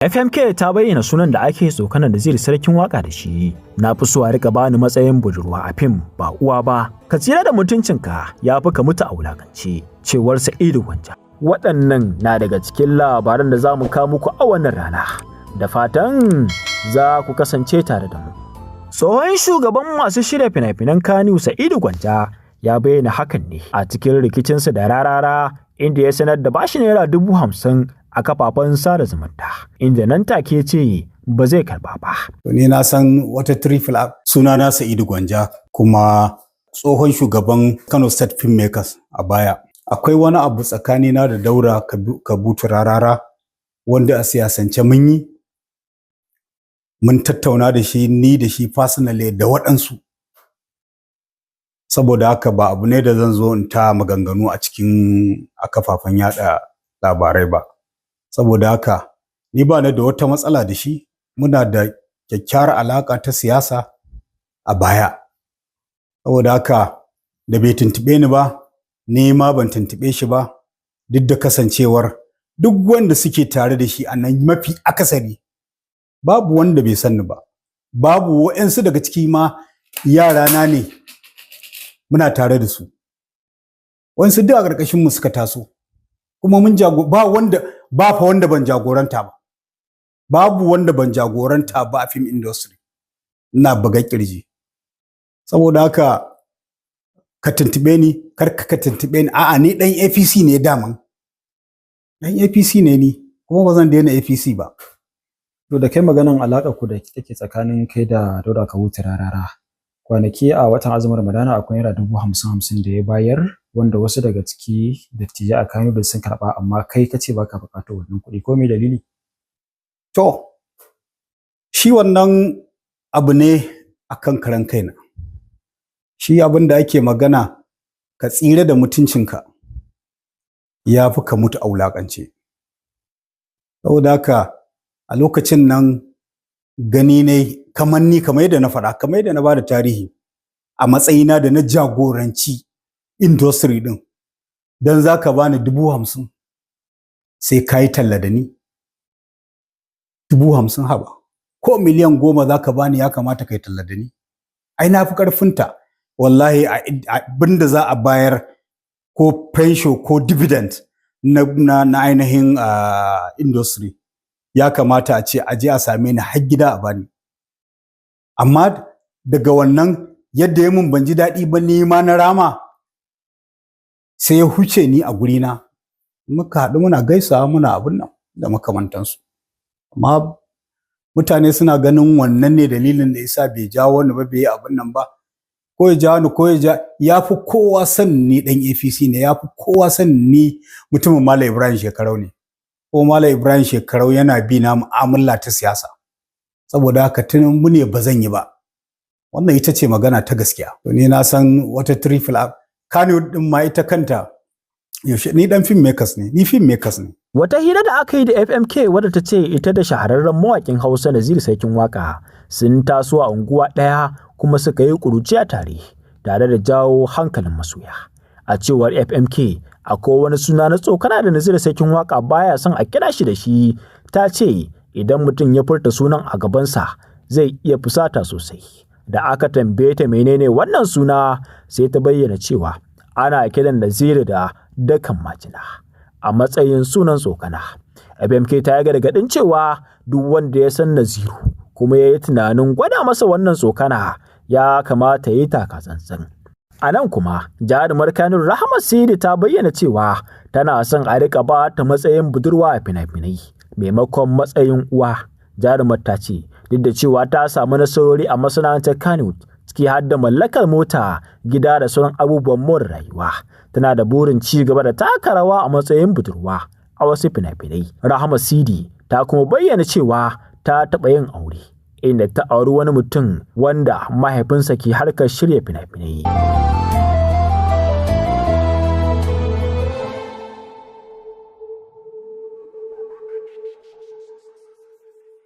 FMK ta bayyana sunan da ake tsokanar Naziru Sarkin Waka da shi. "Na fi so a rika bani matsayin budurwa a fim, ba uwa ba. Ka tsira da mutuncinka ya fi ka mutu a wulakance," cewar Sa'idu Gwanja. Waɗannan na daga cikin labaran da za mu kawo muku a wannan rana. Da fatan za ku kasance tare da mu. Tsohon shugaban masu shirya fina-finan Kannywood, Sa'idu Gwanja, ya bayyana hakan ne a cikin rikicinsa da Rarara, inda ya sanar da bashi ₦50,000 a kafafen sada zumunta, inda nan take ce ba zai karba ba. Ni na san wata triple A. Suna na Sa'idu Gwanja, kuma tsohon shugaban Kano State Filmmakers a baya. Akwai wani abu tsakanina da Daura Kabutu Rarara wanda a siyasance mun yi, mun tattauna da shi, ni da shi personally da waɗansu. Saboda haka ba abu ne da zan zo in ta maganganu a cikin a kafafen yada labarai ba. Saboda haka ni ba ni da wata matsala da shi, muna da kyakkyawar alaƙa ta siyasa a baya. Saboda haka da bai tuntuɓe ni ba, ni ma ban tuntuɓe shi ba, duk da kasancewar duk wanda suke tare da shi a nan, mafi akasari babu wanda bai san ni ba. Babu waɗansu daga ciki ma yarana ne, muna tare da su. Waɗansu duk a ƙarƙashin mu suka taso. Kuma mun jago ba wanda ba fa wanda ban jagoranta ba. Babu wanda ban jagoranta ba a film industry. Ina buga kirji. Saboda haka ka tuntube ni, kar ka tuntube ni, a'a, ni dan APC ne daman. Dan APC ne ni, kuma ba zan daina APC ba. To, da kai maganan alaƙar ku da take tsakanin kai da Dauda Kahutu Rarara. Kwanaki a watan azumin Ramadana akwai ₦50,000 50 da ya bayar, wanda wasu daga ciki dattijai a Kano da sun karɓa, amma kai ka ce baka buƙatar wannan kuɗi. Ko me dalili? To, shi wannan abu ne akan karan kaina. Shi abin da ake magana, ka tsira da mutuncinka ya fi ka mutu a wulaƙance. Saboda haka a lokacin nan gani ne kamar ni, kamar yadda na faɗa, kamar yadda na bada tarihi a matsayina da na jagoranci industry ɗin, don za ka bani 50,000 sai ka yi talla da ni? 50,000, haba, ko miliyan 10 za ka bani, ya kamata ka yi talla da ni. Ai na fi ƙarfinta wallahi. Abin da za a bayar, ko pension ko dividend na ainihin industry, ya kamata a ce a je a same ni har gida a bani. Amma daga wannan yadda ya mun, ban ji daɗi ba, ni ma na rama, sai ya huce ni a gurina. Muka haɗu, muna gaisawa, muna abun nan da makamantansu. Amma mutane suna ganin wannan ne dalilin da yasa bai jawo ni ba, bai yi abun nan ba. Ko ya jawo ni ko ya ja, ya fi kowa san ni ɗan APC ne, ya fi kowa san ni mutumin Malam Ibrahim Shekarau ne, ko Malam Ibrahim Shekarau yana bi na mu'amala ta siyasa. Saboda haka Tinubu ne ba zan yi ba. Wannan ita ce magana ta gaskiya. To, ni na san wata triple A Kano din ma ita kanta yaushe. Ni dan film makers ne, ni film makers ne. Wata hira da aka yi da FMK, wadda ta ce ita da shahararren mawaƙin Hausa Naziru Sarkin Waka sun taso a unguwa ɗaya kuma suka yi ƙuruciya tare, tare da jawo hankalin masoya. A cewar FMK, akwai wani suna na tsokana da Naziru Sarkin Waka baya son a kira shi da shi. Ta ce idan mutum ya furta sunan a gabansa, zai iya fusata sosai. Da aka tambaye ta menene wannan suna, sai ta bayyana cewa ana kiran Naziru da Dakan Majina a matsayin sunan tsokana. FMK ta yi gargaɗin cewa duk wanda ya san Naziru kuma ya yi tunanin gwada masa wannan tsokana, ya kamata ya yi taka tsantsan. A nan kuma, jarumar Kannywood Rahama Sidi ta bayyana cewa tana son a riƙa ba ta matsayin budurwa a fina-finai maimakon matsayin uwa. Jarumar ta ce duk da cewa ta samu nasarori a masana'antar Kannywood, ciki har da mallakar mota, gida da sauran abubuwan more rayuwa, tana da burin ci gaba da taka rawa a matsayin budurwa a wasu fina-finai. Rahama Sidi ta kuma bayyana cewa ta taɓa yin aure, inda ta auri wani mutum wanda mahaifinsa ke harkar shirya fina-finai.